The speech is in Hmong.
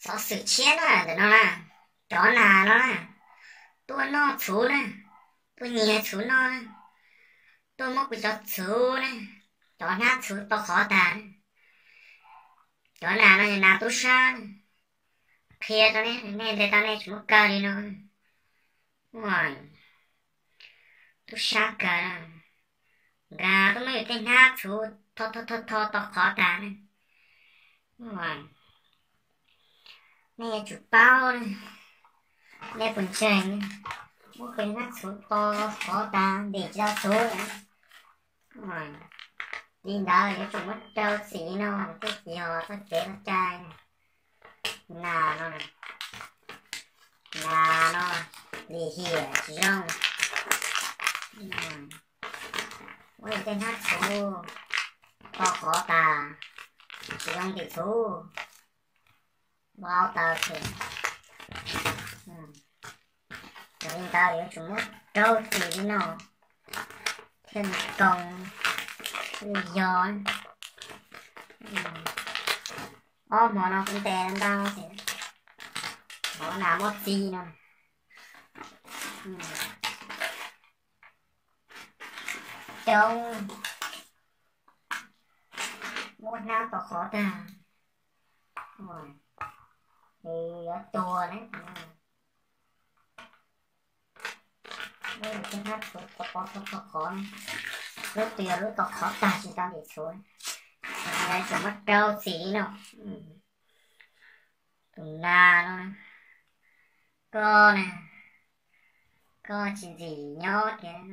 Xov xwm tshiab na ntawm no na, cov nas no na, tuaj noj txhuv na, tuaj nyiag txhuv noj na, tuaj muab kuv cov txhuv na, cov hnab txhuv tau qhov tag na. Cov nas no yog nas tub sab na, qhia rau nej, nej ntes tau nej tsis muab kaw li no. Tub sab kawg, nkag tuaj muab yus tej hnab txhuv tho tho tho tau qhov tag na. Nej yuav tsum paub, nej puas ntseeg, muab kuv hnab txhuv tho qhov tag ntim tsis tau txhuv. Li ntawd yuav tsum muab rau txim no, twb yog txoj kev txoj cai. Nas no, nas no lim hiam tsis zoo. Muab yus tej hnab txhuv tho qhov tas, tsis zoo ntim txhuv, vau taws xwb. Yog li ntawd yuav tsum muab rau txim li no thiaj li koom, thiaj li yog. Ob hmo no kuv ntes ntau ces hmo nas muab txi no. Coob, muab hnab tau qhov tag, yuav tuag na. Muab tej hnab txhuv tho qhov, lub twg yog lub tau qhov tag tsis tau ntim txhuv, yuav tsum muab rau txim li no. Tus nas no, koj na, koj tsis ntxim nyob tiag.